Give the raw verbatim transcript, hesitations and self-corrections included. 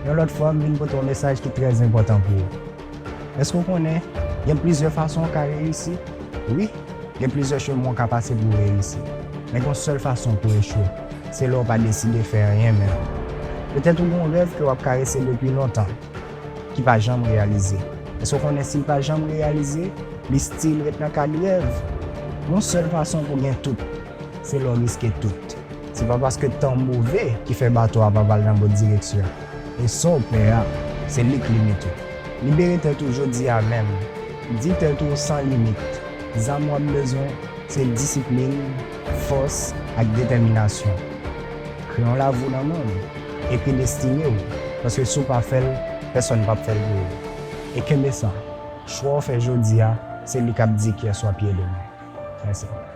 Yon lòt fwa, m vin pote yon mesaj ki trè enpòtan pou ou. Èske w konnen, gen plizyè fason w ka reyisi? Wi, gen plizyè chemen w ka pase pou w reyisi. Men gen yon sèl fason pou w echwe, se lè w pa deside fè anyen menm. Petèt ou gen yon rèv ke w ap karese depi lontan, ki pa janm reyalize. Èske w konnen si l pa janm reyalize, li still ret nan kad rèv? Yon sèl fason pou w gen tout, se lè w riske tout. Se pa paske tan move ki fè bato a pa pral nan bòn direksyon. E sa w pè a, se li k limite w. Libere tèt ou jodi a menm. Di tèt ou w san limit. Zam w ap bezwen, se disiplin, fòs ak detèminasyon. Kreyon lavi w nan men w. Ekri destine w. Paske si w pa fè l, pèsonn p ap fè l pou ou. E kenbe sa. Chwa w fè jodi a, se li k ap di kiyès w ap ye demen. Mèsi.